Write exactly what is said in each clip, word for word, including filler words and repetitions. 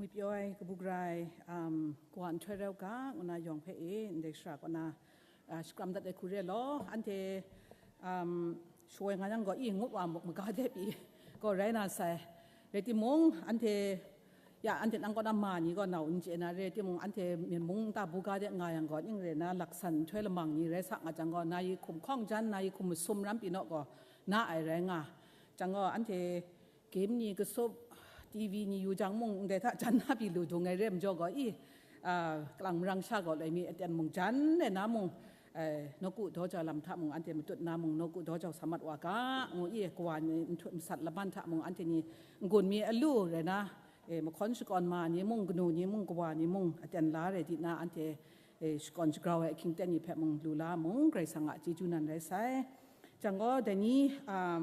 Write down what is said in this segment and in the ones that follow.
Myit pyaw ai kabu gara ai, um, kawa nhtoi rau ga, ngu na yawng hpe e, ndai shara kaw na, ah, shakram dat ai hku re law, anhte, um, shawoi nga yang gaw, i, ngut wa muk maga de pyi gaw rai na sai. Rai timung, anhte, ya, anhte nang kaw na ma ni gaw nau n chye na re timung, anhte Myen mung nta buga de nga yang gaw, ning re na laksan nhtoi lamang ni rai sa nga jang gaw, na yi hkum hkawng jan, na yi hkum masum ram pyi naw gaw, na ai rai nga. Jang gaw, anhte game ni kasup, T V ni yu jang mung, ndai hta jan na pyi lu dung ai re majaw gaw, i, a, kalang marang sha gaw loi mi aten mung jan ai na mung, eh, nawku daw jau lam hta mung, anhte matut na mung, nawku daw jau sa mat wa ga, ngu i, kawa ni nhtut masat laban hta mung, anhte ni n-gun mi alu rai na, eh, mahkawn shakawn ma ni mung, kanu ni mung, kawa ni mung, aten la rai di na, anhte, eh, shakawn shagrau ai ahkying ten ni hpe mung lu la mung, Karai Kasang a chyeju nan rai sai. Jang gaw, dai ni, um,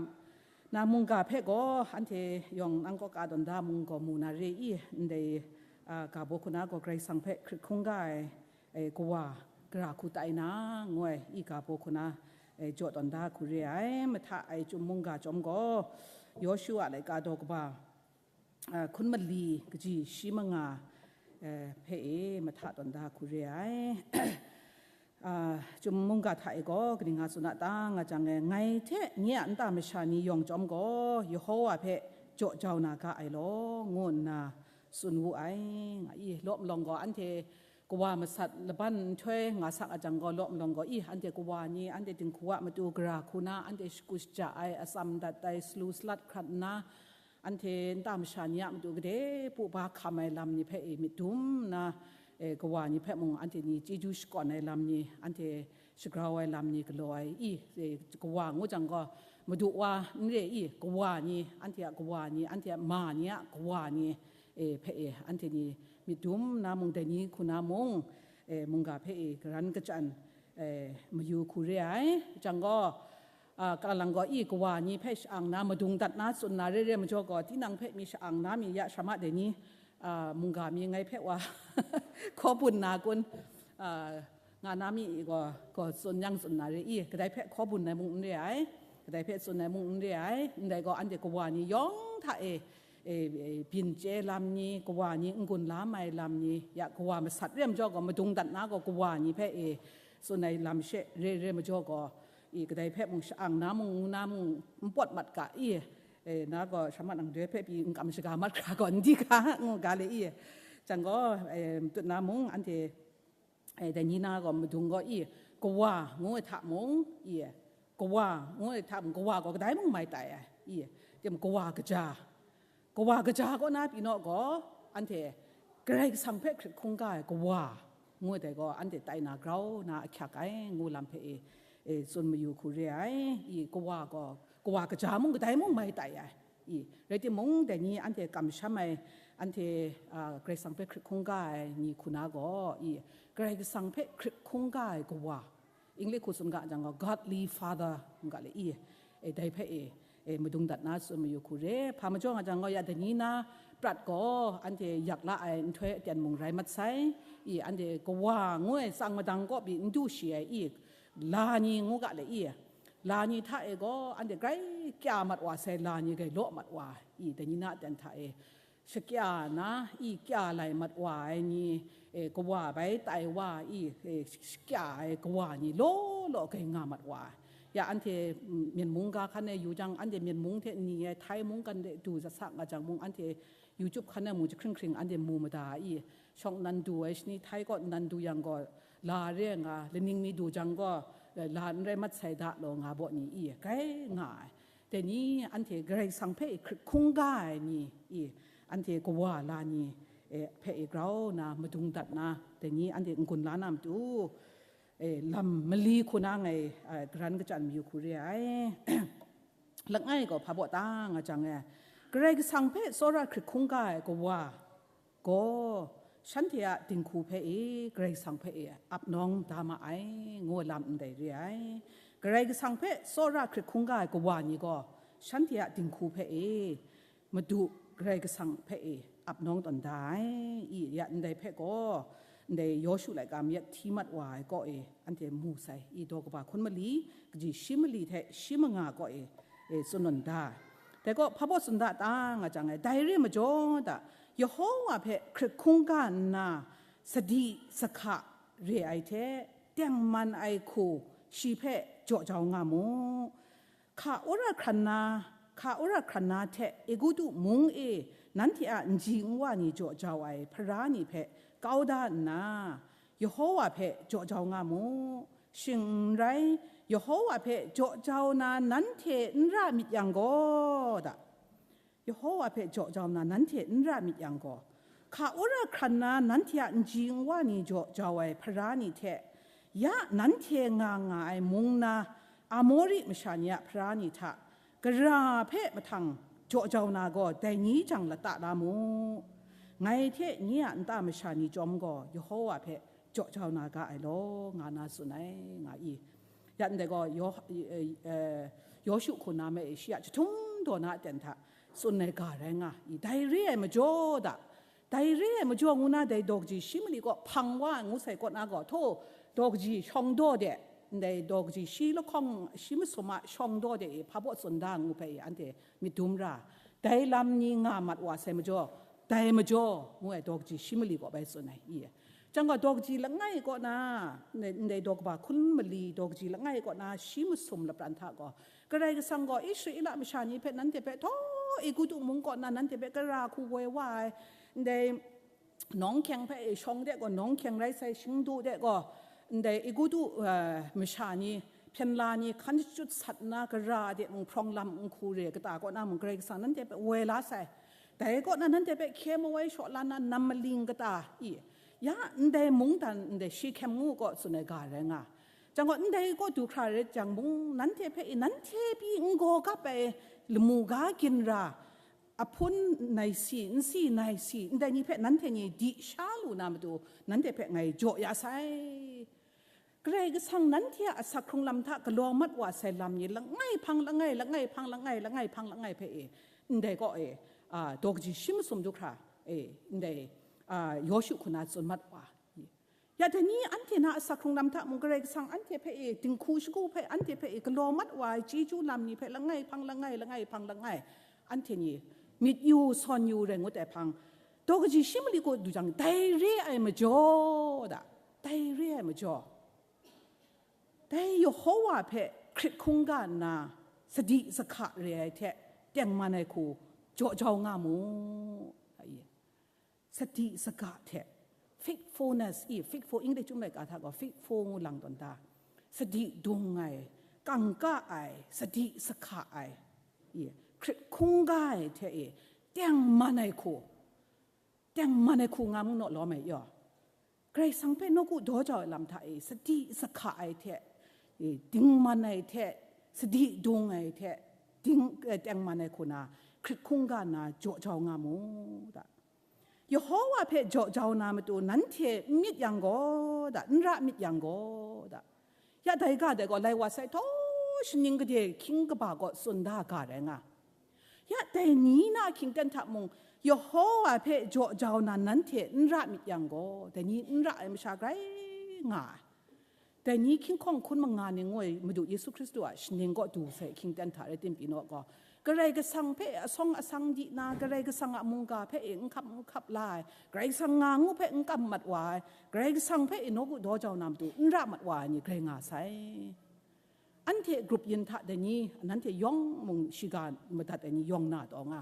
na mungga hpe gaw, anhte yawng nang kaw ka tawn da mung gaw mu na re i, ndai, a, ga baw hku na gaw Karai Kasang hpe hkrit hkungga ai, e, kawa, gara hku tai na, ngu ai, i ga baw hku na, e, jaw tawn da hku re ai, mahta ai chyum mungga chyawm gaw, Yawshu a laika daw kaba, a, hkun mali kaji shi manga, e, hpe e, mahta tawn da hku re ai. A, chyum mungga hta e gaw, kaning nga tsun a ta nga jang e, ngai hte nye a nta masha ni yawng chyawm gaw, Yehova hpe jaw jau na ga ai law, ngu nna tsun wu ai, nga i, law malawng gaw, anhte kawa masat laban nhtoi nga sa a jang gaw, law malawng gaw, i, anhte kawa ni, anhte dinghku a matu gara hku na, anhte shagu shaja ai, atsam dat ai, salu salat hkrat nna, anhte nta masha ni a matu gade pu ba hkam ai lam ni hpe e myit dum nna, e, kawa ni hpe mung anhte ni chyeju shakawn ai lam ni, anhte shagrau ai lam ni galaw ai i, e, kawa ngu jang gaw, madu wa n re i, kawa ni, anhte a kawa ni, anhte a ma ni a kawa ni, e, hpe e, anhte ni myit dum nna mung, dai ni hku na mung, e, mungga hpe e, karan kachyan, e, mayu hku re ai. Jang gaw, a, kalang gaw i, kawa ni hpe sha-ang na, madung dat na tsun na re re majaw gaw, tinang hpe mi sha-ang na mi ya sha ma dai ni, a, mungga mi ngai hpe wa hkaw bun na kun, a, nga na mi gaw, gaw tsun yang tsun na re i, kadai hpe hkaw bun ai mung n re ai, kadai hpe tsun ai mung n re ai, ndai gaw anhte kawa ni yawng hta e, e, e, byin chye lam ni, kawa ni n-gun la mai lam ni, ya kawa masat re majaw gaw, madung dat na gaw kawa ni hpe e tsun ai lam she re re majaw gaw, i, kadai hpe mung sha-ang na mung, ngu na mung, n pawt mat ga i, e, na gaw sha mat nang doi hpe pyi n kam shaga mat hkra gaw, n di ga, ngu ga le i, jang gaw, e, matut na mung, anhte, e, dai ni na gaw madung gaw i, kawa ngu ai hta mung, i, kawa ngu ai hta mung, kawa gaw kadai mung mai tai ai, i, tim kawa kaja, kawa kaja kaw na pyi naw gaw, anhte Karai Kasang hpe hkrit hkungga ai kawa ngu ai dai gaw, anhte tai na grau na ahkyak ai, ngu lam hpe e, e, tsun mayu hku re ai, i, kawa gaw, kawa kaja mung kadai mung mai tai ai, i, rai timung, dai ni anhte kamsham ai, anhte, a, Karai Kasang hpe hkrit hkungga ai ni hku na gaw, i, Karai Kasang hpe hkrit hkungga ai kawa, English hku tsun ga jang gaw, godly father, ngu ga le i, e, dai hpe e, e, madung dat na tsun mayu hku re. Hpa majaw nga jang gaw, ya dai ni na prat gaw, anhte yak la ai nhtoi aten mung rai mat sai, i, anhte kawa ngu ai tsang madang kaw pyi n du shi ai, i, la ni ngu ga le i, la ni hta e gaw, anhte grai kya mat wa sai, la ni grai law mat wa, i, dai ni na aten hta e, shakya na, i, kya lai mat wa ai ni, e, kawa bai tai wa, i, e, shakya ai kawa ni law law grai nga mat wa ai. Ya anhte, mm, Myen mung ga hkan e yu jang, anhte Myen mung hte ni ai Thai mung kan de du zat sa nga jang mung, anhte YouTube hkan e mung jahkring hkring anhte mu mada i, shawng nan du ai shani Thai kaw nan du yang gaw, la re nga, laning mi du jang gaw, la n rai mat sai da law nga baw ni i, grai nga ai. Dai ni anhte Karai Kasang hpe hkrit hkungga ai ni i, anhte kawa la ni, e, hpe e grau na, madung dat na, dai ni anhte n-gun la na matu, e, lam mali hku na ngai, a, karan kachyan mayu hku re ai. Langai gaw hpa baw ta nga jang e, Karai Kasang hpe tsawra hkrit hkungga ai kawa gaw, shanhte a dinghku hpe e, Karai Kasang hpe e, ap nawng da ma ai, ngu lam ndai re ai. Karai Kasang hpe tsawra hkrit hkungga ai kawa ni gaw, shanhte a dinghku hpe e, Madu Karai Kasang hpe e, ap nawng tawn da ai, i, ya ndai hpe gaw, ndai Yawshu laika mayat hti mat wa ai kaw e, anhte mu sai, i, daw kaba hkun mali, kaji shi mali hte shi manga kaw e, e, tsun nawn da ai. Dai gaw hpa baw tsun da ta nga jang e, dai re majaw da, Yehova hpe hkrit hkungga nna, sadi sahka re ai hte, tengman ai hku shi hpe jaw jau nga mu. Hka wora hkran na, hka wora hkran na hte Egutu mung e nanhte a nji nwa ni jaw jau ai hpara ni hpe kau da nna, Yehova hpe jaw jau nga mu. Shing n rai, Yehova hpe jaw jau na nanhte n ra myit yang gaw, da. Yehova hpe jaw jau na nanhte n ra myit yang gaw, hka wora hkran na nanhte a nji nwa ni jaw jau ai hpara ni hte, ya nanhte nga nga ai mung na Amori masha ni a hpara ni hta gara hpe mahtang jaw jau na gaw, dai ni jang lata la mu. Ngai hte nye a nta masha ni chyawm gaw, Yehova hpe jaw jau na ga ai law, nga na tsun ai, nga i. Ya ndai gaw, Yo-, eh, eh, Yawshu hku na me e, shi a jahtum daw na aten hta tsun ai ga rai nga i. Dai re ai majaw da, dai re ai majaw ngu na, dai daw kaji shi mali kaw hpang wa ai ngu sai kaw na gaw, htaw daw kaji shawng daw de, ndai daw kaji shi lahkawng shi masum a shawng daw de e, hpa baw tsun da ngu hpe e, anhte myit dum ra, dai lam ni nga mat wa sai majaw, dai majaw ngu ai daw kaji shi mali kaw bai tsun ai i. Chyang gaw, daw kaji langai kaw na, ndai daw kaba hkun mali daw kaji langai kaw na shi masum lapran hta gaw, Karai Kasang gaw Israela masha ni hpe nanhte hpe htaw Egutu mung kaw na nanhte hpe gara hku woi wa ai, ndai nawng hkyeng hpe e shawng de gaw, nawng hkyeng rai sai, shingdu de gaw, ndai Egutu, eh, masha ni, hpyen la ni hkan shachyut sat nna, gara de mung, hprawng lam nhku re kata kaw na mung, Karai Kasang nanhte hpe woi la sai. Dai kaw na nanhte hpe hkye mawai shaw la na, nam maling kata i, ya ndai mungdan, ndai Shehkem ngu kaw tsun ai ga rai nga. Chyang gaw, ndai kaw du hkra rai jang mung, nanhte hpe i, nanhte pyi n gaw gap ai lamu ga ginra, ahpun nai si, nsi nai si, ndai ni hpe nanhte ni di sha lu na matu, nanhte hpe ngai jaw ya sai. Karai Kasang nanhte a asak hkrung lam hta galaw mat wa sai lam ni langai hpang langai, langai hpang langai, langai hpang langai hpe e, ndai kaw e, a, daw kaji shi masum du hkra e, ndai, a, Yawshu hku na tsun mat wa. Ya dai ni anhte na asak hkrung lam hta mung, Karai Kasang anhte hpe e, dinghku shagu hpe anhte hpe e, galaw mat wa ai chyeju lam ni hpe langai hpang langai, langai hpang langai, anhte ni myit yu sawn yu rai ngut ai hpang, daw kaji shi mali kaw du jang, dai re ai majaw da, dai re ai majaw, dai Yehova hpe hkrit hkungga nna, sadi sahka re ai hte tengman ai hku jaw jau nga mu, a i. Sadi sahka hte, faithfulness i, faithful, English chyum laika hta gaw faithful ngu lang tawn ta, sadi dung ai, kangka ai, sadi sahka ai, i, hkrit hkungga ai hte i, tengman ai hku, tengman ai hku nga mu naw lawm ai yaw. Karai Kasang hpe nawku daw jau ai lam hta e, sadi sahka ai hte, e, dingman ai hte, sadi dung ai hte, ding, e, tengman ai hku na, hkrit hkungga na jaw jau nga mu, da. Yehova hpe jaw jau na matu nanhte n myit yang gaw, da, n ra myit yang gaw, da. Ya dai ga dai gaw, lai wa sai htaw shaning gade hkying kaba gaw tsun da ga rai nga. Ya dai ni na hkying ten hta mung, Yehova hpe jaw jau na nanhte n ra myit yang gaw, dai ni n ra ai masha grai nga ai. Dai ni hkying hkawng hkun manga ning ngu ai Madu Yesu Hkristu a shaning kaw du sai hkying ten hta rai tim pyi naw gaw, Karai Kasang hpe asawng asang di na, Karai Kasang a mungga hpe e n hkap n hkap la ai, Karai Kasang nga ngu hpe n kam mat wa ai, Karai Kasang hpe e nawku daw jau na matu n ra mat wa ai ni grai nga sai. Anhte grup yin hta dai ni, nanhte yawng mung shiga madat ai ni yawng na taw nga.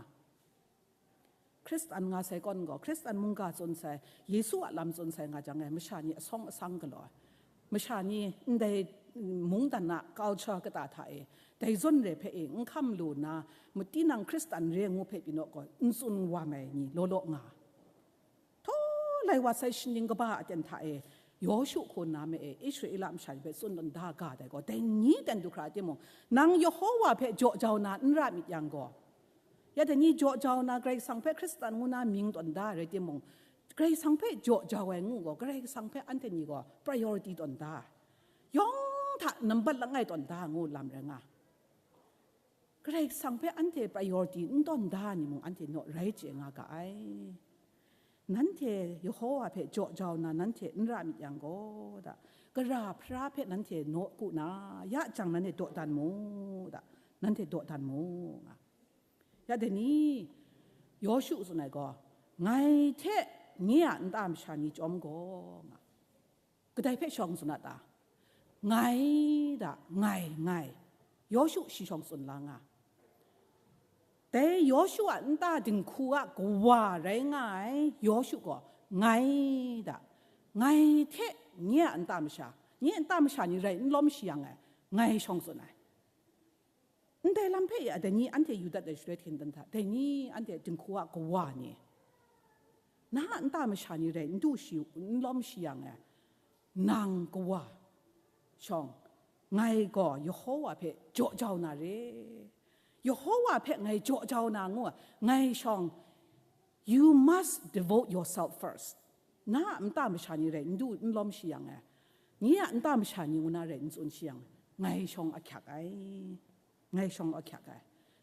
Hkristan nga sai kawn gaw, Hkristan mungga tsun sai, Yesu a lam tsun sai nga jang e, masha ni asawng asang galaw ai, masha ni ndai mungdan a culture kata hta e, dai zawn re hpe e n hkam lu nna, matinang Hkristan re ngu hpe pyi naw gaw, n tsun wa mai ni law law nga. Htaw lai wa sai shaning kaba aten hta e, Yawshu hku nna me e, Israela masha ni hpe tsun tawn da ga dai gaw, dai ni ten du hkra timung, nang Yehova hpe jaw jau na n ra myit yang gaw, ya dai ni jaw jau na Karai Kasang hpe Hkristan ngu na mying tawn da rai timung, Karai Kasang hpe jaw jau ai ngu gaw, Karai Kasang hpe anhte ni gaw priority tawn da, yawng hta nambat langai tawn da ngu lam rai nga. Karai Kasang hpe anhte priority n tawn da ni mung, anhte naw rai chye nga ga ai. Nanhte Yehova hpe jaw jau na nanhte n ra myit yang gaw, da, gara hpara hpe nanhte naw ku na, ya jang nanhte dawdan mu, da, nanhte dawdan mu, nga. Ya dai ni, Yawshu tsun ai gaw, ngai hte nye a nta masha ni chyawm gaw nga. Kadai hpe shawng tsun a ta? Ngai da, ngai, ngai. Yawshu shi shawng tsun la nga. Dai Yawshu a nta dinghku a kawa rai nga ai Yawshu gaw, ngai da, ngai hte nye a nta masha, nye a nta masha ni rai n lawm shi yang ai, ngai shawng tsun ai. Ndai lam hpe ya dai ni anhte yu dat ai shaloi hten dan hta, dai ni anhte dinghku a kawa ni, na a nta masha ni rai n du shi, n lawm shi yang e, nang kawa shawng, ngai gaw Yehowa hpe jaw jau na re. Yehowa hpe ngai jaw jau na ngu ai, ngai shawng, you must devote yourself first. Na a nta masha ni rai n du n lawm shi yang e, nye a nta masha ni ngu na rai n tsun shi yang, ngai shawng ahkyak ai. Ngai shawng ahkyak ai.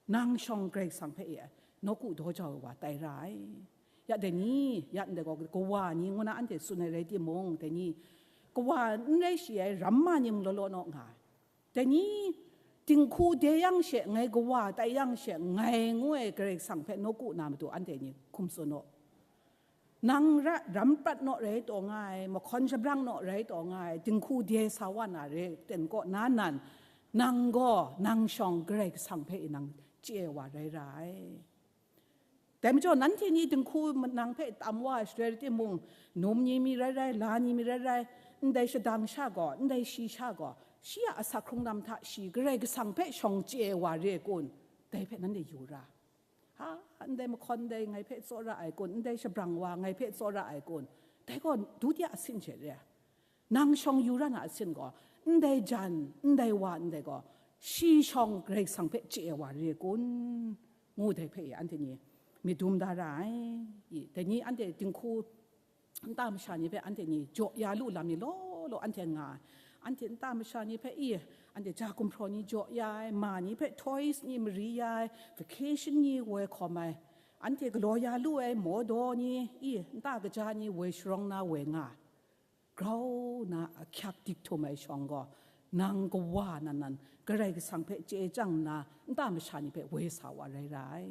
Nang shawng Karai Kasang hpe e ai, nawku daw jau ai wa tai ra ai. Ya dai ni, ya ndai gaw, kawa ni ngu na anhte tsun ai rai timung, dai ni, kawa n rai shi ai ramma ni mung law law naw nga ai. Dai ni, dinghku de yang she, ngai kawa tai yang she, ngai ngu ai Karai Kasang hpe nawku na matu anhte ni hkum tsun u. Nang ra, ram prat naw rai taw nga ai, mahkawn shabrang naw rai taw nga ai, dinghku de sa wa na re ten kaw na nan, nang gaw nang shawng Karai Kasang hpe nang chye wa rai ra ai. Dai majaw, nanhte ni dinghku nang hpe tam wa ai shaloi rai timung, num ni mi rai rai, la ni mi rai rai, ndai shadang sha gaw, ndai shi sha gaw, shi a asak hkrung lam hta shi Karai Kasang hpe shawng chye wa re kun, dai hpe nanhte yu ra. Ha, ndai mahkawn dai ngai hpe tsawra ai kun, ndai shabrang wa ngai hpe tsawra ai kun, dai gaw dutiya asin she re ai. Nang shawng yu ra na asin gaw, ndai jan, ndai wa, ndai gaw, shi shawng Karai Kasang hpe chye wa re kun, ngu dai hpe e anhte ni myit dum da ra ai. I, dai ni anhte dinghku nta masha ni hpe anhte ni jaw ya lu lam ni law law anhte nga ai. Anhte nta masha ni hpe i, anhte ja gumhpraw ni jaw ya ai, ma ni hpe toys ni mari ya ai, vacation ni woi hkawm ai, anhte galaw ya lu ai mawdaw ni i, nta kaja ni woi sharawng na woi nga ai. Grau na ahkyak dik htum ai shawng gaw, nang kawa nan nan Karai Kasang hpe chye chyang nna, nta masha ni hpe woi sa wa rai ra ai.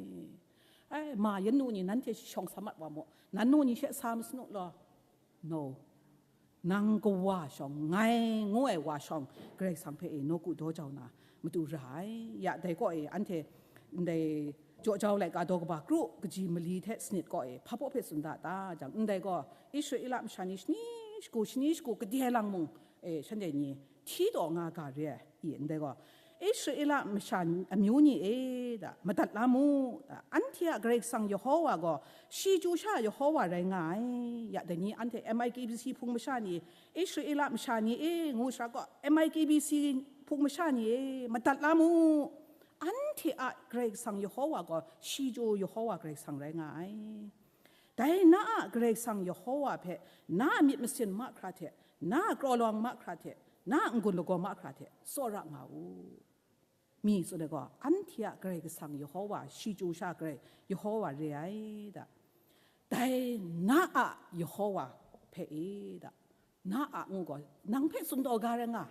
Ai, ma yan nu ni nanhte shi shawng sa mat wa mu, nan nu ni she sa masanu law. No. Nang kawa shawng, ngai ngu ai wa shawng, Karai Kasang hpe e nawku daw jau na matu ra ai. Ya dai kaw e anhte ndai jaw jau laika daw kaba kru kaji mali hte sanit kaw e hpa baw hpe tsun da ta jang, ndai gaw Israela masha ni shani shagu, shani shagu kade lang mung e shanhte ni hti taw nga ga re ai. I, ndai gaw, Israela masha amyu ni e, da, madat la mu, da, anhte a Karai Kasang Yehowa gaw, shi chyu sha Yehowa rai nga ai. Ya dai ni anhte M I K B C hpung masha ni, Israela masha ni e, ngu sha gaw, M I K B C hpung masha ni e, madat la mu. Anhte a Karai Kasang Yehowa gaw, shi chyu Yehowa Karai Kasang rai nga ai. Dai na a Karai Kasang Yehowa hpe, na a myit masin mahkra hte, na a kraw lawang mahkra hte, na a n-gun lagaw mahkra hte, tsawra nga u. Mi tsun ai gaw, anhte a Karai Kasang Yehowa, shi chyu sha Karai Yehowa re ai da. Dai na a Yehowa hpe e da. Na a ngu gaw, nang hpe tsun taw ga rai nga.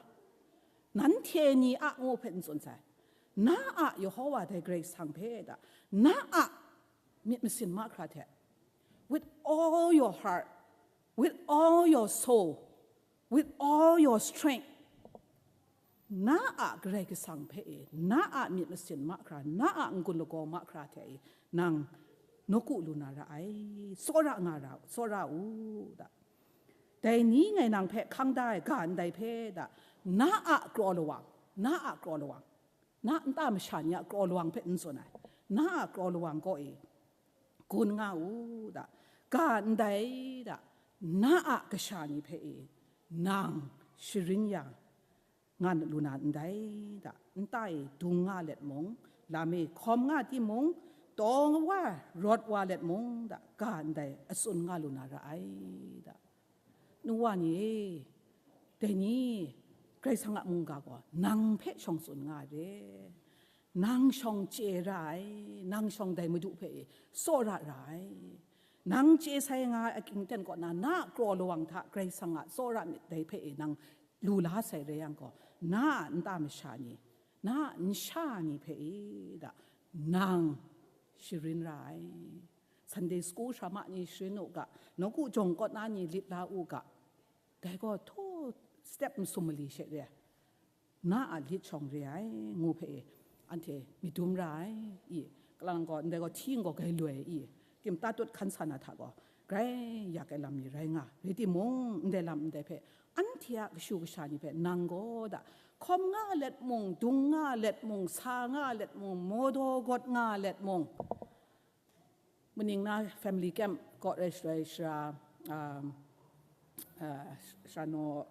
Nanhte ni a ngu hpe n tsun sai. Na a Yehowa dai Karai Kasang hpe da. Na a myit masin mahkra hte, with all your heart, with all your soul, with all your strength, na a Karai Kasang hpe e, na a myit masin mahkra, na a n-gun lagaw mahkra hte e, nang nawku lu na ra ai, tsawra nga ra, tsawra u, da. Dai ni ngai nang hpe hkang da ai ga ndai hpe, da, na a kraw lawang, na a kraw lawang, na nta masha ni a kraw lawang hpe n tsun ai, na a kraw lawang kaw e, gun nga u, da, ga ndai, da, na a kasha ni hpe e, nang sharin ya nga lu na ndai, da, nta e dung nga let mung, lam e hkawm nga timung, taw wa rawt wa let mung, da, ga ndai atsun nga lu na ra ai, da. Nu wa ni e, dai ni, Karai Kasang a mungga gaw nang hpe shawng tsun nga ai re. Nang shawng chye ra ai, nang shawng dai Madu hpe e tsawra ra ai. Nang chye sai nga ai aking ten kaw na, na a kraw lawang hta Karai Kasang a tsawra myit dai hpe e nang lu la sai rai yang gaw, na a nta masha ni, na a nsha ni hpe e da, nang sharin ra ai. Sunday school sha ma ni sharin u ga, nawku jawng kawt na ni lit la u ga, dai gaw htaw step masum mali she re ai. Na a lit shawng re ai, ngu hpe e, anhte myit dum ra ai, i, kalang gaw, ndai gaw hti gaw gai loi, i, tim tatut hkan sa na hta gaw, grai yak ai lam ni rai nga, rai timung, ndai lam ndai hpe, anhte a kashu kasha ni hpe, nang gaw da, hkawm nga let mung, dung nga let mung, sa nga let mung, mawdaw gawt nga let mung, Maning na family camp kaw rai shaloi sara, um, uh, sara naw,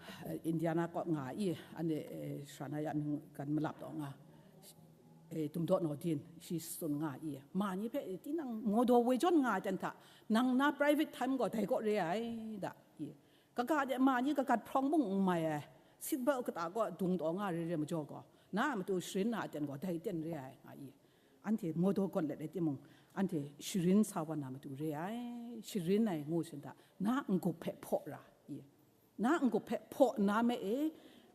uh, Indiana kaw nga i, ane, eh, sara na ya mying gan malap taw nga, eh, tumdaw naw din, shi tsun nga i, ma ni hpe, eh, tinang mawdaw woi jawn nga ai ten hta, nang na private time gaw dai kaw re ai, da i. Kaga de ma ni kagat hprawng mung n mai ai, seat belt kata kaw dung taw nga re re majaw gaw, na a matu sharin na aten gaw dai ten re ai, nga i. Anhte mawdaw gawt let ai timung, anhte sharin sa wa na matu re ai, sharin ai ngu shin hta, na n-gup hpe hpaw ra i. Na n-gup hpe hpaw nna me e,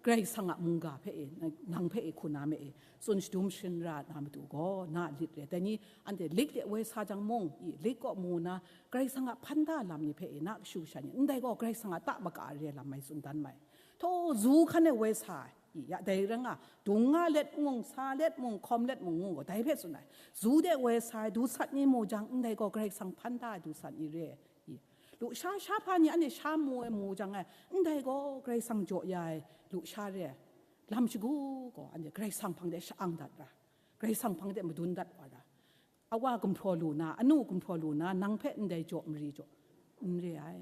Karai Kasang a mungga hpe e, nang hpe e hku na me e, tsun shadum sharin ra na matu gaw, na a lit re. Dai ni, anhte lik de woi sa jang mung, i, lik kaw mu na, Karai Kasang a hpan da lam ni hpe e, na kashu kasha ni, ndai gaw Karai Kasang a ta maka re lam mai tsun dan mai. Htaw zu hkan e woi sa ai, i, ya dai rai nga, dung nga let mung, sa let mung, hkawm let mung ngu gaw, dai hpe tsun ai. Zu de woi sa ai, du sat ni mu jang, ndai gaw Karai Kasang hpan da ai du sat ni re ai. I, lusha sha hpa ni anhte sha mu ai mu jang ai, ndai gaw Karai Kasang jaw ya ai lusha re ai. Lam shagu gaw anhte Karai Kasang hpang de sha-ang dat ra, Karai Kasang hpang de madun dat wa ra. Awa gumhpraw lu na, anu gumhpraw lu na, nang hpe ndai jaw mari jaw n re ai.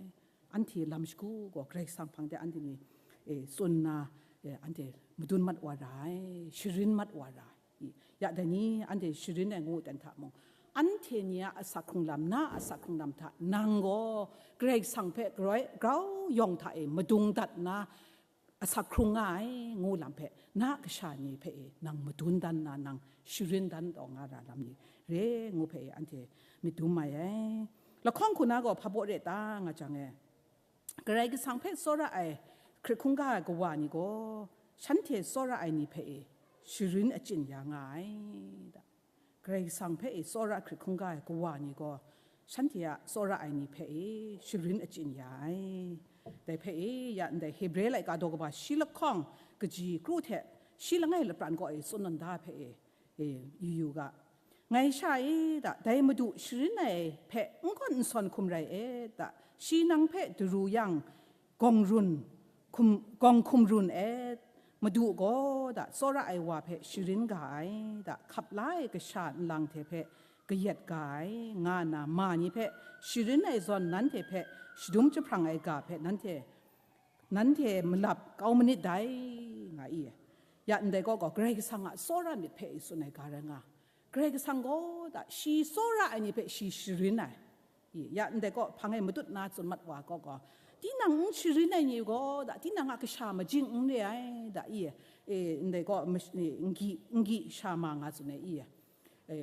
Anhte lam shagu gaw Karai Kasang hpang de anhte ni, e, tsun na, e, anhte madun mat wa ra ai, sharin mat wa ra ai. I, ya dai ni, anhte sharin ai ngu dan hta mung, anhte ni a asak hkrung lam, na a asak hkrung lam hta nang gaw Karai Kasang hpe grau, grau yawng hta e madung dat nna, asak hkrung nga ai ngu lam hpe, na kasha ni hpe e nang madun dan na, nang sharin dan taw nga ra lam ni re ngu hpe e anhte myit dum mai ai. Lahkawng hku na gaw hpa baw re ta nga jang e, Karai Kasang hpe tsawra ai hkrit hkungga ai kawa ni gaw, shanhte tsawra ai ni hpe e sharin achyin ya nga ai, da. Karai Kasang hpe e tsawra hkrit hkungga ai kawa ni gaw, shanhte a tsawra ai ni hpe e sharin achyin ya ai. Dai hpe e, ya ndai Hebre laika daw kaba shi lahkawng kaji kru hte shi langai lapran kaw e tsun nawn da hpe e, e, yu yu ga. Ngai sha e, da, dai Madu sharin ai hpe n gawn n sawn hkum rai e, da, shi nang hpe daru yang, gawng run, hkum, gawng hkum run e, Madu gaw, da, tsawra ai wa hpe sharin ga ai, da, hkap la ai kasha nlang hte hpe kayat ga ai, nga nna ma ni hpe sharin ai zawn nanhte hpe shadum jahprang ai ga hpe nanhte, nanhte malap kau manit dai, nga i. Ya ndai gaw gaw Karai Kasang a tsawra myit hpe i tsun ai ga rai nga. Karai Kasang gaw da, shi tsawra ai ni hpe shi sharin ai. I, ya ndai gaw, hpang e matut na tsun mat wa gaw gaw, tinang n sharin ai ni gaw da, tinang a kasha majing n re ai, da, i, e, ndai gaw, mash-, e, n gyi, n gyi sha ma nga tsun ai, i, e,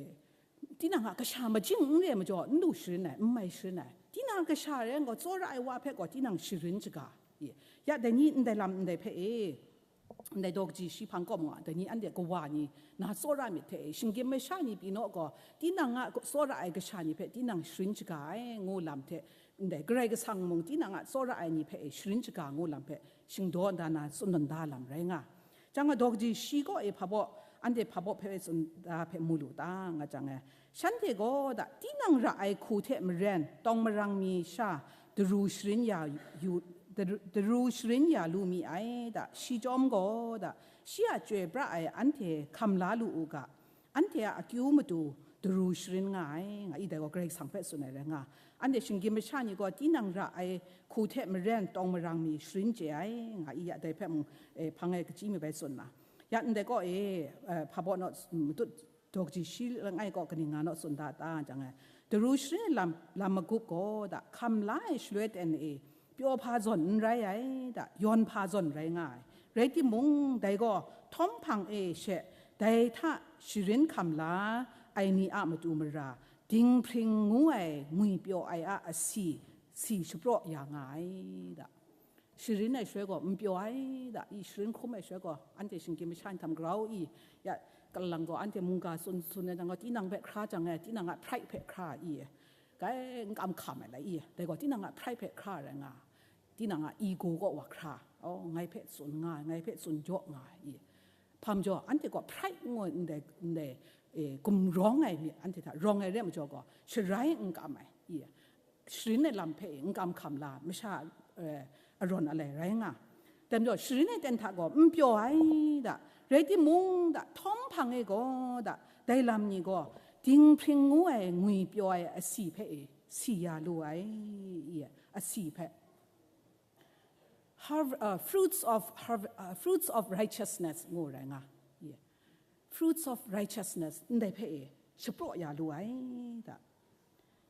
tinang a kasha majing n re ai majaw, n lu sharin ai, n mai sharin ai. Tinang a kasha rai yang gaw, tsawra ai wa hpe gaw, tinang sharin shaga, i, ya dai ni ndai lam ndai hpe e, ndai daw kaji shi hpang kaw mung a, dai ni anhte kawa ni na tsawra myit hte e, shinggyim masha ni pyi naw gaw, tinang a tsawra ai kasha ni hpe tinang sharin shaga ai, ngu lam hte, ndai Karai Kasang mung tinang a tsawra ai ni hpe e sharin shaga ngu lam hpe shingdaw nda na tsun nawn da lam rai nga. Jang a daw kaji shi kaw e hpa baw, anhte hpa baw hpe tsun da hpe mu lu ta, nga jang e, shanhte gaw da, tinang ra ai hku hte maren tawng marang mi sha daru sharin ya yu, daru, daru sharin ya lu mi ai da, shi chyawm gaw da, shi a chyoi pra ai anhte hkam la lu u ga, anhte a akyu matu daru sharin nga ai, nga i, dai gaw Karai Kasang hpe tsun ai rai nga. Anhte shinggyim masha ni gaw tinang ra ai hku hte maren tawng marang mi sharin chye ai, nga i, ya dai hpe mung, e, hpang ai kachyi mi bai tsun na. Ya ndai kaw e, e, hpa baw naw matut daw kaji shi langai kaw kaning nga naw tsun da ta jang e, daru sharin ai lam, lam magup gaw da, hkam la ai shaloi ten e, pyaw hpa zawn n rai ai, da, yawn hpa zawn rai nga ai. Rai timung, dai gaw htawm hpang e she, dai hta sharin hkam la ai ni a matu mara, dinghpring ngu ai ngwi pyaw ai a asi, si shapraw ya nga ai, da. Sharin ai shaloi gaw, n pyaw ai, da, i sharin hkrum ai shaloi gaw, anhte shinggyim masha ni htam grau i, ya, Lang gaw anhte mungga tsun tsun ai jang gaw, tinang hpe hkra jang e, tinang a pride hpe hkra i, kai n kam hkam ai lai i, dai gaw tinang a pride hpe hkra rai nga, tinang a ego kaw wa hkra, oh, ngai hpe tsun nga ai, ngai hpe tsun jaw nga ai i. Hpa majaw, anhte gaw pride ngu ai ndai, ndai, e, gumrawng ai myit anhte hta rawng ai re ai majaw gaw, sharai n kam ai i. Sharin ai lam hpe n kam hkam la, masha, eh, arawn alai rai nga. Dai majaw, sharin ai ten hta gaw n pyaw ai da, rai timung da, htawm hpang e gaw da, dai lam ni gaw, dinghpring ngu ai ngwi pyaw ai asi hpe e, si ya lu ai, i, asi hpe. Har-, uh, fruits of, har-, uh, fruits of righteousness ngu rai nga. Yeah. Fruits of righteousness, ndai hpe e, shapraw ya lu ai da.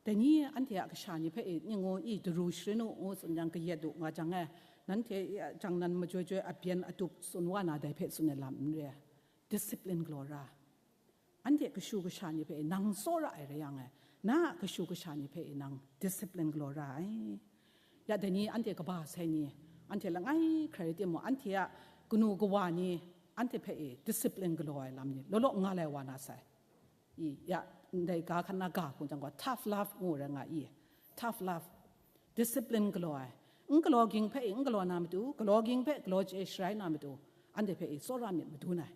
Dai ni anhte a kasha ni hpe e, ni ngu i, daru sharin u, ngu tsun yang kayat u nga jang e, nanhte a jang nan majoi joi a byen a tup tsun wa na dai hpe tsun ai lam n re. Discipline galaw ra. Anhte kashu kasha ni hpe nang tsawra ai rai yang e, na a kashu kasha ni hpe nang discipline galaw ra ai. Ya dai ni anhte kaba sai ni, anhte langai hkrai rai timung, anhte a kanu kawa ni, anhte hpe e discipline galaw ai lam ni, law law nga lai wa na sai. I, ya, ndai ga hkan na ga hku jang gaw, tough love ngu rai nga i. Tough love. Discipline galaw ai. N galaw ging hpe e n galaw na matu, galaw ging hpe galaw chye sharai na matu, anhte hpe e tsawra myit madun ai.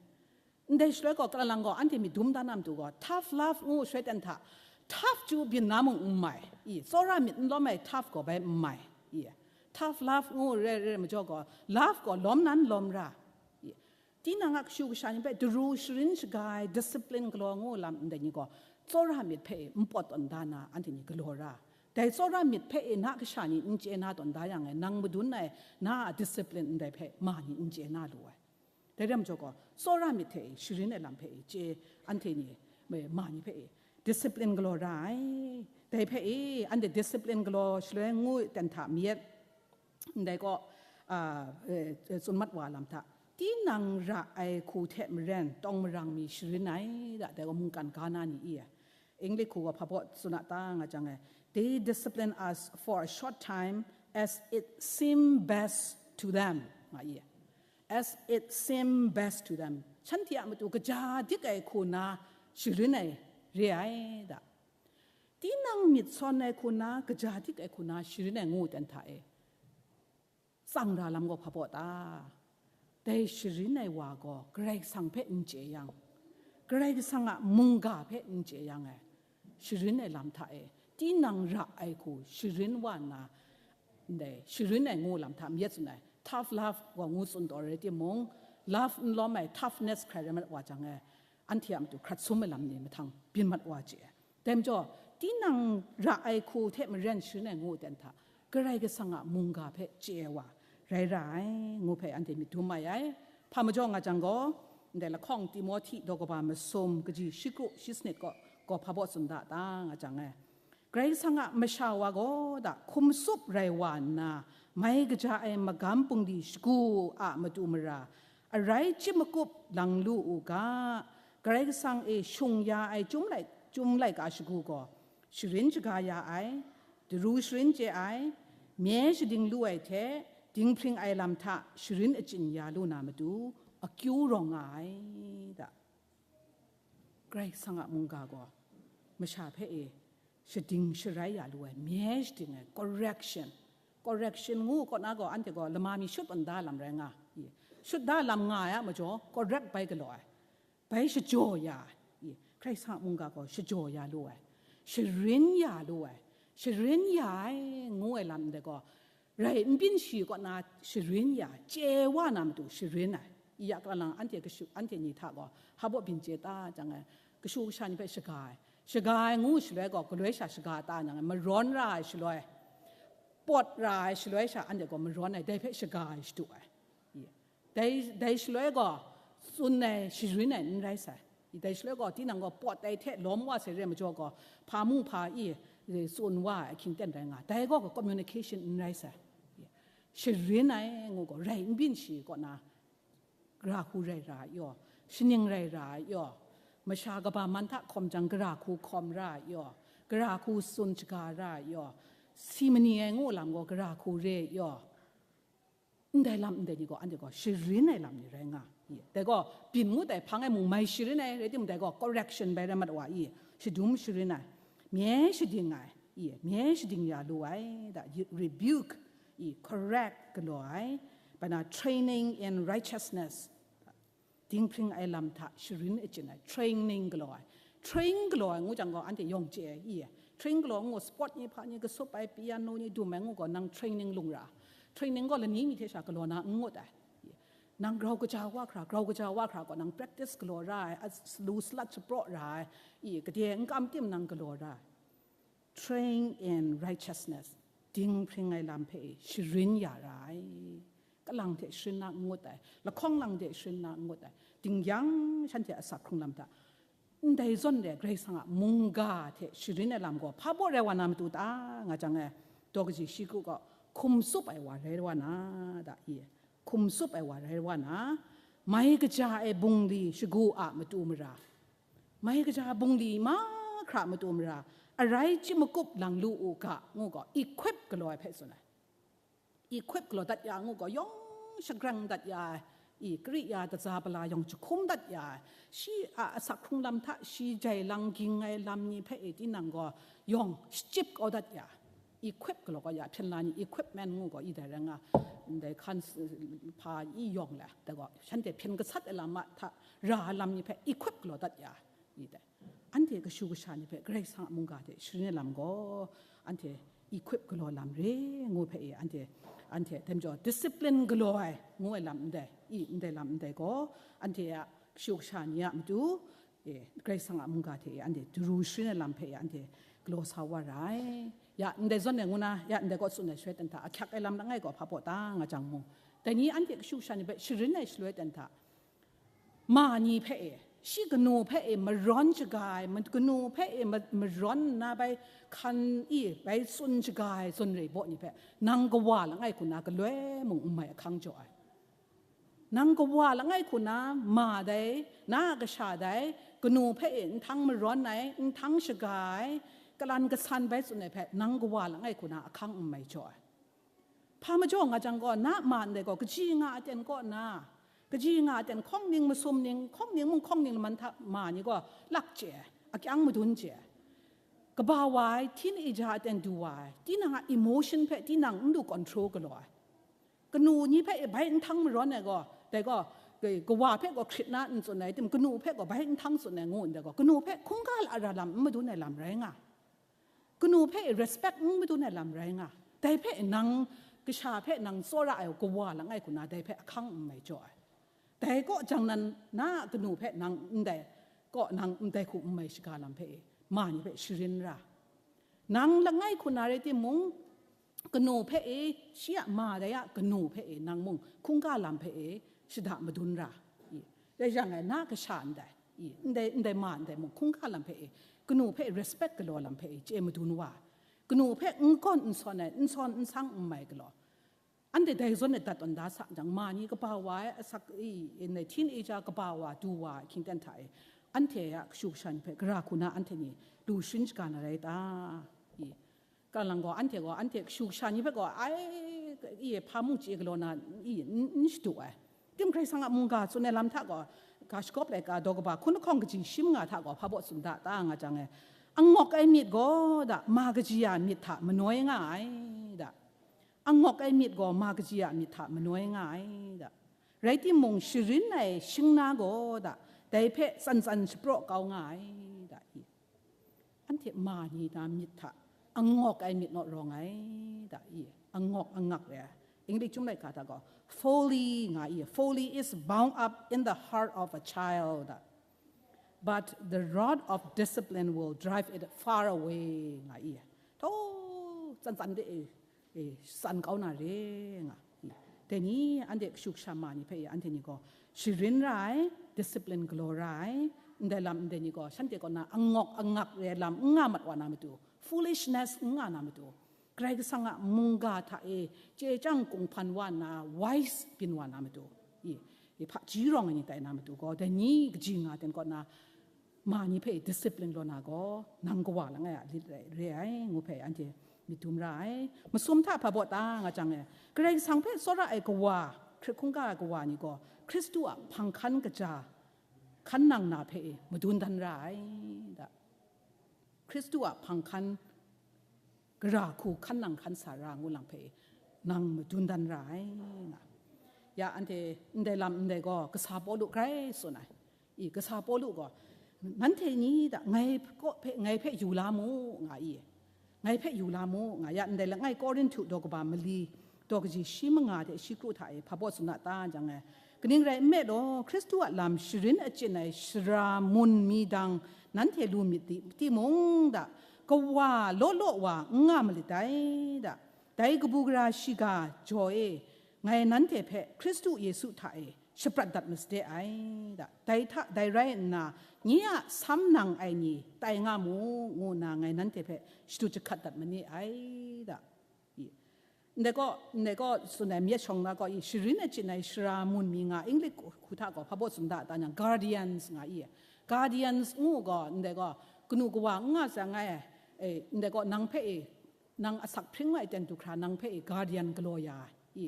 Ndai shaloi gaw, kalalang gaw, anhte myit dum da na matu gaw, tough love ngu shaloi ten hta, tough chyu byin na mung n mai, i, tsawra myit n lawm ai tough gaw bai n mai, i, tough love ngu re, re majaw gaw, love gaw lawm nan lawm ra, i, tinang a kashu kasha ni hpe daru sharin shaga ai, discipline galaw ngu lam ndai ni gaw, tsawra myit hpe n pawt tawn da na, anhte ni galaw ra. Dai tsawra myit hpe e na kasha ni n chye na tawn da yang e, nang madun ai na a discipline ndai hpe ma ni n chye na lu ai. Dai rai majaw gaw, tsawra myit hte e, sharin ai lam hpe e, chye anhte ni, ma ni hpe e, discipline galaw ra ai. Dai hpe e, anhte discipline galaw shaloi ngu ten hta myit, ndai gaw, a, e, tsun mat wa lam hta, tinang ra ai hku hte maren tawng marang mi sharin ai, da, dai gaw mungkan ga na ni i ai. English hku gaw hpa baw tsun a ta nga jang e, "They discipline us for a short time as it seem best to them," nga i. "As it seem best to them." Shanhte a matu kaja dik ai hku na sharin ai re ai da. Tinang myit sawn ai hku na, kaja dik ai hku na sharin ai ngu ten hta e, tsang ra lam gaw hpa baw ta? Dai sharin ai wa gaw Karai Kasang hpe n chye yang, Karai Kasang a mungga hpe n chye yang e, sharin ai lam hta e, tinang ra ai hku sharin wa nna, ndai sharin ai ngu lam hta myit tsun ai, tough love gaw ngu tsun taw rai timung, love n lawm ai toughness hkrai rai mat wa jang e, anhte a matu hkrat sum ai lam ni mahtang byin mat wa chye ai. Dai majaw, tinang ra ai hku hte maren sharin ai ngu ten hta, Karai Kasang a mungga hpe chye ai wa rai ra ai, ngu hpe anhte myit dum ai ai. Hpa majaw nga jang gaw, ndai lahkawng Timohti daw kaba masum kaji shikru shisnit gaw, gaw hpa baw tsun da ta nga jang e, Karai Kasang a masha wa gaw da hkum tsup rai wa nna, mai kaja ai magam bungli shagu a matu mara, arai chyip makup lang lu u ga, Karai Kasang e shung ya ai chyum lai, chyum laika shagu gaw, sharin shaga ya ai, daru sharin chye ai, mye shading lu ai hte, dinghpring ai lam hta sharin achyin ya lu na matu, akyu rawng nga ai da. Karai Kasang a mungga gaw, masha hpe e, shading sharai ya lu ai, mye shading ai, correction. Correction ngu kaw na gaw, anhte gaw lama mi shut tawn da lam rai nga, i, shut da lam nga ai a majaw, correct bai galaw ai, bai shajaw ya ai, i, Karai Kasang a mungga gaw shajaw ya lu ai, sharin ya lu ai, sharin ya ai ngu ai lam ndai gaw, rai n byin shi kaw na sharin ya, chye wa na matu sharin ai. I ya kalalang anhte kashu, anhte ni hta gaw hpa baw byin chye ta jang e, kashu kasha ni hpe shaga ai. Shaga ai ngu shaloi gaw, galoi sha shaga ta jang e, marawn ra ai shaloi, pawt ra ai shaloi sha anhte gaw marawn ai, dai hpe shaga ai shadu ai. I, dai, dai shaloi gaw, tsun ai, sharin ai n rai sai. I, dai shaloi gaw, tinang gaw pawt ai hte lawm wa sai re majaw gaw, hpa mung hpa i, e, tsun wa ai ahkying ten rai nga, dai gaw, gaw communication n rai sai. I, sharin ai ngu gaw, rai n byin shi kaw na, gara hku rai ra ai yaw, shaning rai ra ai yaw, masha kaba man hta hkawm jang, gara hku hkawm ra ai yaw, gara hku tsun shaga ra ai yaw, si mani ai ngu lam gaw, gara hku re ai yaw, ndai lam ndai ni gaw, anhte gaw sharin ai lam ni rai nga. I, dai gaw, byin ngut ai hpang e mung mai sharin ai, rai timung, dai gaw correction bai rai mat wa i, shadum sharin ai, mye shading ai, i, mye shading ya lu ai, da, rebuke, i, correct galaw ai, bai na training in righteousness, dinghpring ai lam hta sharin achyin ai, training galaw ai. Train galaw ai ngu jang gaw, anhte yawng chye ai, i, train galaw ngu, sport ni hpa ni, kasup ai, piano ni dum ai ngu gaw, nang training lung ra. Training gaw lani mi hte sha galaw na n ngut ai. Nang grau kaja wa hkra, grau kaja wa hkra gaw nang practice galaw ra ai, a, lu salat shapraw ra ai, i, gade n kam tim nang galaw ra ai. Train in righteousness, dinghpring ai lam hpe sharin ya ra ai. Kalang hte sharin na n ngut ai, lahkawng lang hte sharin na n ngut ai, ding yang shanhte asak hkrung lam hta, ndai zawn re Karai Kasang a mungga hte sharin ai lam gaw hpa baw rai wa na matu ta nga jang e, daw kaji shi kru gaw hkum tsup ai wa rai wa na, da i, hkum tsup ai wa rai wa na, mai kaja ai bungli shagu a matu mara, mai kaja bungli mahkra matu mara, arai chyi makup lang lu u ga, ngu gaw, equip galaw ai hpe tsun ai. Equip galaw dat ya ngu gaw, yawng shagrang dat ya ai, i, kari ya datsa bala yawng jahkum dat ya ai, shi a asak hkrung lam hta shi jai lang ging ai lam ni hpe e tinang gaw, yawng shachyip kau dat ya ai. Equip galaw gaw ya, hpyen la ni equipment ngu gaw, i dai rai nga, ndai hkan s-, hpa i yawng le, dai gaw, shanhte hpyen gasat ai lam a hta ra ai lam ni hpe equip galaw dat ya, i dai. Anhte kashu kasha ni hpe Karai Kasang a mungga hte sharin ai lam gaw, anhte equip galaw lam re ngu hpe e, anhte, anhte dai majaw discipline galaw ai ngu ai lam ndai, i, ndai lam ndai gaw, anhte a kashu kasha ni a matu, e, Karai Kasang a mungga hte e anhte daru sharin ai lam hpe e anhte galaw sa wa ra ai. Ya, ndai zawn ai ngu na, ya, ndai kaw tsun ai shaloi ten hta, ahkyak ai lam langai gaw hpa baw ta nga jang mung, dai ni anhte kashu kasha ni hpe sharin ai shaloi ten hta, ma ni hpe e, shi kanu hpe e marawn shaga ai, ma-, kanu hpe e ma-, marawn nna bai hkan i bai tsun shaga ai zawn re baw ni hpe, nang kawa langai hku na galoi mung n mai ahkang jaw ai. Nang kawa langai hku na ma dai, na a kasha dai, kanu hpe e nhtang marawn ai, nhtang shaga ai, kalan kasan bai tsun ai hpe, nang kawa langai hku na ahkang n mai jaw ai. Hpa majaw nga jang gaw, na ma ndai gaw, kaji nga aten kaw na, kaji nga aten hkawng ning masum ning, hkawng ning mung hkawng ning laman hta ma ni gaw, lak chye ai, akyang madun chye ai. Kaba wa ai, teenager aten du wa ai, tinang a emotion hpe tinang n du control galaw ai. Kanu ni hpe bai nhtang marawn ai gaw, dai gaw, kawa hpe gaw hkrit na n tsun ai, tim kanu hpe gaw bai nhtang tsun ai ngu ndai gaw, kanu hpe hkungga la ra lam n madun ai lam rai nga. Kanu hpe respect n madun ai lam rai nga. Dai hpe nang, kasha hpe nang tsawra ai kawa langai hku na, dai hpe ahkang n mai jaw ai. Dai kaw jang nan, na a kanu hpe nang ndai kaw nang ndai hku n mai shaga lam hpe e, ma ni hpe sharin ra. Nang langai hku na rai timung, kanu hpe e, shi a ma dai a kanu hpe e, nang mung hkungga lam hpe e, shada madun ra. I, dai jang e, na kasha ndai, i, ndai, ndai ma ndai mung hkungga lam hpe e, kanu hpe respect galaw lam hpe e, chye madun wa. Kanu hpe n gawn n sawn ai, n sawn n sang n mai galaw. Anhte dai zawn e dat tawn da sa jang, ma ni kaba wa ai, asak i, ndai teenager kaba wa, du wa ai hkying ten hta e, anhte a kashu kasha ni hpe gara hku na anhte ni lu sharin shaga na rai ta? I, kalang gaw, anhte gaw, anhte kashu kasha ni hpe gaw, ai, i, hpa mung chye galaw na, i, n, n shadu ai. Tim Karai Kasang a mungga tsun ai lam hta gaw, ga shagawp laika daw kaba hkun lahkawng kaji shi manga hta gaw hpa baw tsun da ta nga jang e, angawk ai myit gaw da, ma kaji a myit hta manoi nga ai da. Angawk ai myit gaw ma kaji a myit hta manoi nga ai da. Rai timung, sharin ai shing na gaw da, dai hpe tsan tsan shapraw kau nga ai da i. Anhte ma ni na myit hta angawk ai myit naw rawng ai da i, angawk angak re ai. English chyum laika hta gaw, folly nga i, folly is bound up in the heart of a child da. But the rod of discipline will drive it far away nga i. Tau, tsan tsan de e, e, san kau na re nga i. Dai ni, anhte kashu kasha ma ni hpe e, anhte ni gaw sharin ra ai, discipline galaw ra ai, ndai lam ndai ni gaw shanhte kaw na angawk angak re lam n nga mat wa na matu, foolishness n nga na matu, Karai Kasang a mungga hta e chye chyang kung hpan wa nna, wise byin wa na matu, i, i hpaji rawng ai ni tai na matu gaw, dai ni kaji nga ten kaw na, ma ni hpe discipline law na gaw, nang kawa langai a lit rai re ai, ngu hpe anhte myit dum ra ai. Masum hta hpa baw ta nga jang e, Karai Kasang hpe tsawra ai kawa, hkrit hkungga ai kawa ni gaw Hkristu a hpang hkan kaja hkan nang na hpe e madun dan ra ai, da. Hkristu a hpang hkan gara hku hkan nang hkan sa ra ngu lang hpe e nang madun dan ra ai, nga. Ya, anhte ndai lam ndai gaw kasa Pawlu grai tsun ai. I, kasa Pawlu gaw, "Nanhte ni da, ngai kaw hpe, ngai hpe yu la mu," nga i. "Ngai hpe yu la mu," nga ya, ndai langai Korinhtu daw kaba mali, daw kaji shi manga hte shi kru hta e hpa baw tsun a ta jang e, kaning rai nme law, Hkristu a lam sharin achyin ai sara mun mi dang nanhte lu myit ti-, timung da, kawa law law wa n nga malit dai da. Dai kabu gara shiga jaw e, ngai nanhte hpe Hkristu Yesu hta e shaprat dat masade ai, da. Dai hta, dai rai nna, nye a sam nang ai ni tai nga mu, ngu nna ngai nanhte hpe shadu jahkat dat ma ni ai, da. I. Ndai gaw, ndai gaw tsun ai myit shawng na gaw, i, sharin achyin ai sara mun mi nga, English hku hta gaw hpa baw tsun da ta nyang, guardians nga i. Guardians ngu gaw, ndai gaw, kanu kawa n nga sai ngai, e, ndai gaw, nang hpe e, nang asak hpring ai ten du hkra nang hpe e guardian galaw ya ai, i,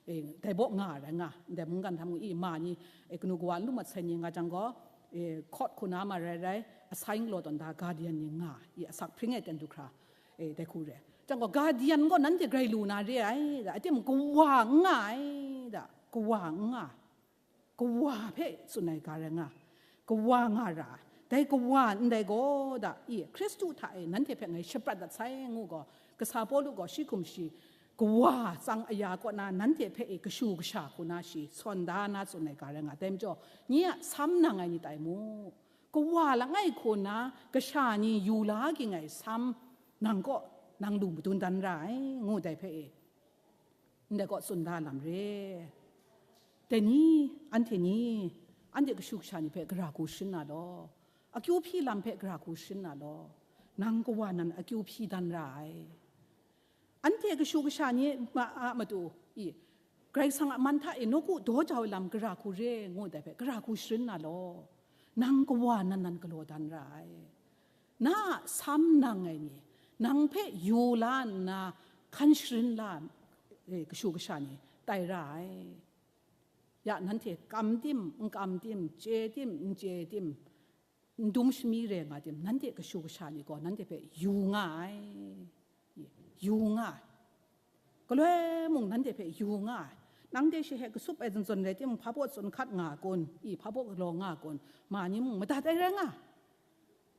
e, dai baw nga ai rai nga, ndai mungkan htam ngu i, ma ni, e, kanu kawa n lu mat sai ni nga jang gaw, e, court hku na ma rai rai, asai galaw tawn da guardian ni nga, i, asak hpring ai ten du hkra, e, dai hku re. Jang gaw, guardian gaw nanhte grai lu na re ai, da, atim kawa n nga ai, da, kawa n nga ai. Kawa hpe tsun ai ga rai nga, kawa nga ra ai. Dai kawa ndai gaw da, i, Hkristu hta e nanhte hpe ngai shaprat dat sai ngu gaw, kasa Pawlu gaw shi hkum shi kawa tsang aya kaw na nanhte hpe e kashu kasha hku na shi sawn da na tsun ai ga rai nga. Dai majaw, nye a sam nang ai ni tai mu. Kawa langai hku na kasha ni yu la ging ai sam nang kaw nang lu madun dan ra ai, ngu dai hpe e. Ndai kaw tsun da lam re. Dai ni, anhte ni, anhte kashu kasha ni hpe gara hku sharin na law, akyu hpyi lam hpe gara hku sharin na law, nang kawa nan akyu hpyi dan ra ai. Anhte kashu kasha ni ma a matu, i, Karai Kasang a man hta e nawku daw jau ai lam gara hku re ngu dai hpe, gara hku sharin na law, nang kawa nan nan galaw dan ra ai. Na a sam nang ai ni, nang hpe yu la nna hkan sharin la, e, kashu kasha ni tai ra ai. Ya, nanhte kam tim, n kam tim, chye tim, n chye tim, n dum shami re nga tim, nanhte kashu kasha ni gaw nanhte hpe yu nga ai, yu nga ai. Galoi mung nanhte hpe yu nga ai. Nang de shi hte kasup ai zawn zawn rai timung, hpa baw tsun hkat nga kun, i, hpa baw galaw nga kun, ma ni mung madat ai rai nga.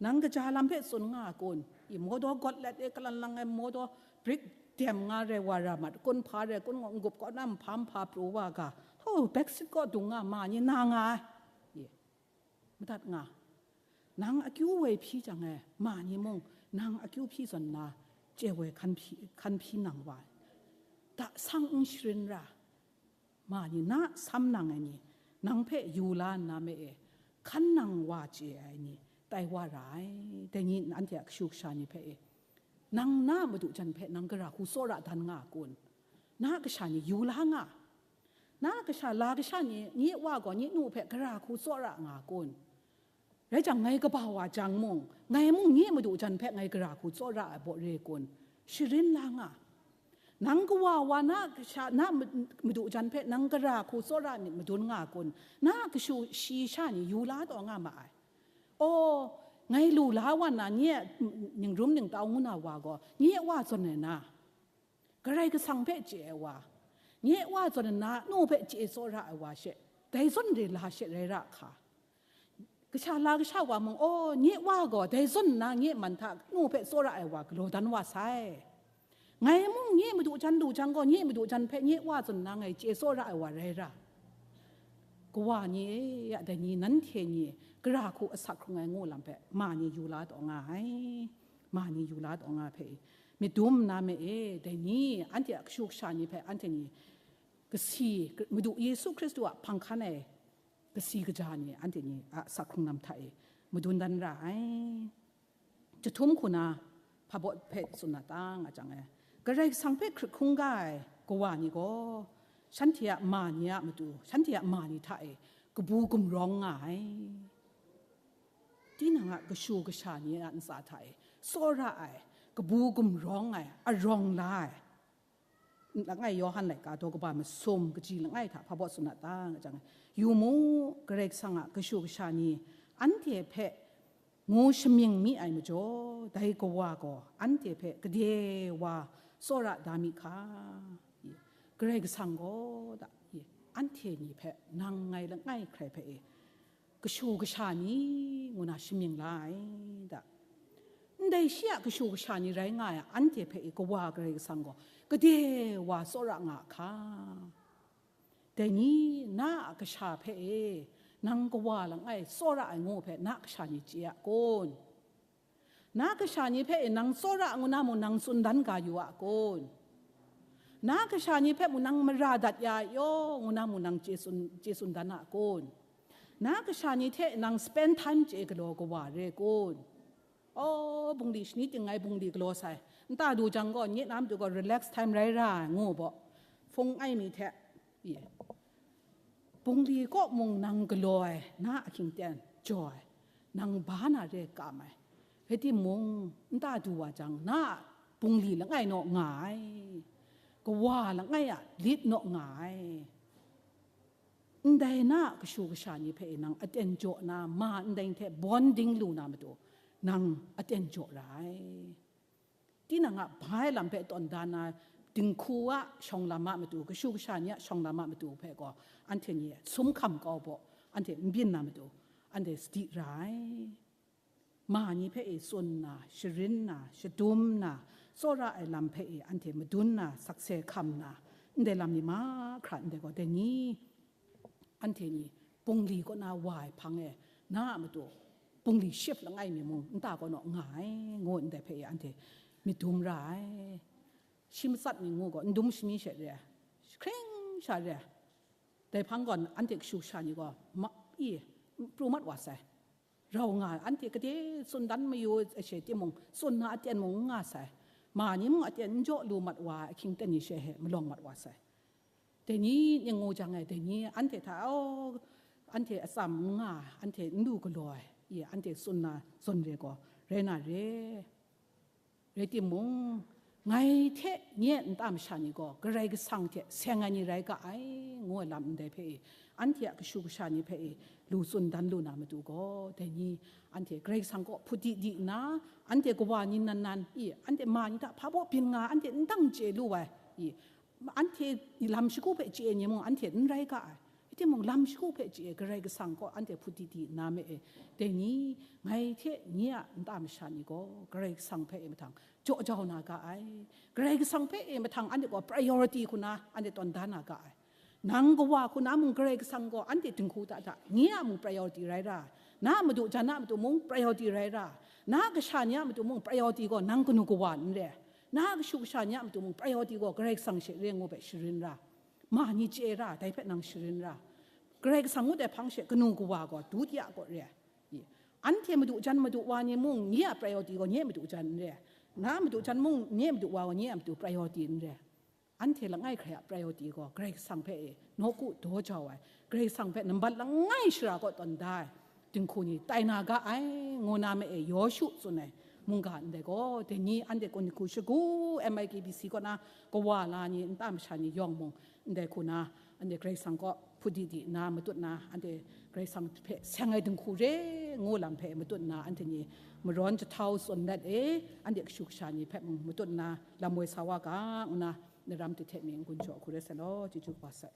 Nang kaja lam hpe tsun nga kun, i, mawdaw gawt let e kalan lang ai mawdaw brik dem nga rai wa ra mat, kun hpa rai kun ngaw, n-gup kaw na nhpa nhpa pru wa ga, ho, backseat kaw dung nga ma ni na nga ai. I, madat nga. Nang akyu woi hpyi jang e, ma ni mung, nang akyu hpyi zawn na, chye woi hkan hpyi, hkan hpyi nang wa ai. Da sang n sharin ra, ma ni na sam nang ai ni, nang hpe yu la nna me e, hkan nang wa chye ai ni, tai wa ra ai. Dai ni anhte a kashu kasha ni hpe e, nang na madu jan hpe nang gara hku tsawra dan nga kun, na kasha ni yu la nga, na kasha, la kasha ni, nye wa gaw nye nu hpe gara hku tsawra nga kun, rai jang, ngai kaba wa jang mung, ngai mung nye madu jan hpe ngai gara hku tsawra ai baw re kun, sharin la nga. Nang kawa wa na kasha, na ma-, madu jan hpe nang gara hku tsawra myit madun nga kun, na kashu shi sha ni yu la taw nga ma ai. Aw, ngai lu la wa nna nye a ningrum ningtau ngu na wa gaw, nye wa zawn ai na, Karai Kasang hpe chye ai wa, nye wa zawn nna nu hpe chye tsawra ai wa she, dai zawn re la she rai ra hka. Kasha la kasha wa mung, aw, nye wa gaw dai zawn nna nye man hta nu hpe tsawra ai wa galaw dan wa sai. Ngai mung nye madu jan lu jang gaw, nye madu jan hpe nye wa zawn nna ngai chye tsawra ai wa rai ra. Kawa ni e, ya dai ni, nanhte ni, gara hku asak hkrung ai ngu lam hpe, ma ni yu la taw nga ai, ma ni yu la taw nga hpe, myit dum nna me e, dai ni, anhte a kashu kasha ni hpe, anhte ni, kasi, madu Yesu Hkristu a hpang hkan ai kasi kaja ni, anhte ni a asak hkrung lam hta e, madun dan ra ai. Jahtum hku na hpa baw hpe tsun na ta nga jang e, Karai Kasang hpe hkrit hkungga ai kawa ni gaw, shanhte a ma ni a matu, shanhte a ma ni hta e kabu gumrawng nga ai. Tinang a kashu kasha ni a ntsa hta e tsawra ai, kabu gumrawng ai, arawng la ai, langai Yawhan laika daw kaba masum kaji langai hta hpa baw tsun a ta nga jang, yu mu, Karai Kasang a kashu kasha ni anhte hpe ngu shamying mi ai majaw, dai Kawa gaw anhte hpe gade wa tsawra da mi hka. Karai Kasang gaw da, anhte ni hpe nang ngai langai hkrai hpe e kashu kasha ni ngu na shamying la ai da. Ndai shi a kashu kasha ni rai nga ai anhte hpe e Kawa Karai Kasang gaw gade wa tsawra nga a hka. Dai ni na a kasha hpe e nang Kawa langai tsawra ai ngu hpe na kasha ni chye a kun? Na kasha ni hpe e nang tsawra ngu na mung nang tsun dan ga yu a kun? Na kasha ni hpe mung nang mara dat ya ai yaw ngu na mung nang chye tsun, chye tsun dan a kun? Na kasha ni hte nang spend time chye galaw kawa re kun? Aw, bungli shani ting ai bungli galaw sai. Nta du jang gaw, nye na matu gaw relax time rai ra ai, ngu baw. Hpung ai mi hte, ye. Bungli kaw mung nang galaw ai, na ahkying ten jaw ai, nang ba na re kam ai. Rai timung, nta du wa jang, na a bungli langai naw nga ai. Kawa langai a lit naw nga ai. Ndai na a kashu kasha ni hpe nang aten jaw na, ma ndai hte bonding lu na matu, nang aten jaw ra ai. Tinang a bai lam hpe tawn da na, dinghku a shawng lam a matu, kashu kasha ni a shawng lam a matu hpe gaw, anhte ni sum hkam kau baw, anhte n byin na matu, anhte sadi ra ai. Ma ni hpe e tsun na, sharin na, shadum na, tsawra ai lam hpe e anhte madun na, sakse hkam na, ndai lam ni mahkra ndai gaw, dai ni, anhte ni bungli kaw na wa ai hpang e, na a matu bungli ship langai mi mung nta kaw naw nga ai, ngu ndai hpe e anhte myit dum ra ai. Shi matsat ni ngu gaw, n dum shani she re ai, hkring sha re ai. Dai hpang gaw, anhte kashu kasha ni gaw, ma, i, pru mat wa sai. Rau nga ai, anhte gade tsun dan mayu ai she timung, tsun na aten mung n nga sai. Ma ni mung aten n jaw lu mat wa ai ahkying ten ni she he malawng mat wa sai. Dai ni ning ngu jang e, dai ni anhte hta, aw, anhte atsam n nga ai, anhte n lu galaw ai, i, anhte tsun na zawn re gaw, rai na re. Rai timung, ngai hte nye a nta masha ni gaw Karai Kasang hte seng ai ni rai ga ai, ngu ai lam ndai hpe e, anhte a kashu kasha ni hpe e, lu tsun dan lu na matu gaw, dai ni anhte Karai Kasang kaw hput di di nna, anhte kawa ni nan nan, i, anhte ma ni hta hpa baw byin nga, anhte n dang chye lu ai, i, anhte lam shagu hpe chye ai ni mung anhte n rai ga ai. Rai timung, lam shagu hpe chye ai Karai Kasang kaw anhte hput di di nna me e, dai ni, ngai hte nye a nta masha ni gaw Karai Kasang hpe e mahtang jaw jau na ga ai. Karai Kasang hpe e mahtang anhte gaw priority hku na anhte tawn da na ga ai. Nang kawa hku na mung Karai Kasang gaw anhte dinghku da da, nye a mung priority rai ra ai. Na a madu jan a matu mung priority rai ra ai. Na a kasha ni a matu mung priority gaw nang kanu kawa n re ai. Na a kashu kasha ni a matu mung priority gaw Karai Kasang she re ngu hpe sharin ra ai. Ma ni chye ra, dai hpe nang sharin ra. Karai Kasang ngut ai hpang she kanu kawa gaw dutiya kaw re ai. I, anhte madu jan madu wa ni mung, nye a priority gaw nye madu jan n re ai. Na a madu jan mung, nye madu wa gaw nye a matu priority n re ai. Anhte langai hkrai a priority gaw Karai Kasang hpe e nawku daw jau ai, Karai Kasang hpe nambat langai shara kaw tawn da ai dinghku ni tai na ga ai, ngu na me e Yawshu tsun ai mungga ndai gaw, dai ni anhte kun hku shagu M I K B C kaw na kawa la ni, nta masha ni yawng mung, ndai hku na, anhte Karai Kasang kaw hput di di nna matut na, anhte Karai Kasang hpe seng ai dinghku re ngu lam hpe matut nna, anhte ni marawn jahtau tsun let e, anhte kashu kasha ni hpe mung matut nna lam woi sa wa ga, ngu na, naram hte hte mi n-gun jaw hku rai sai law, chyeju kaba sai.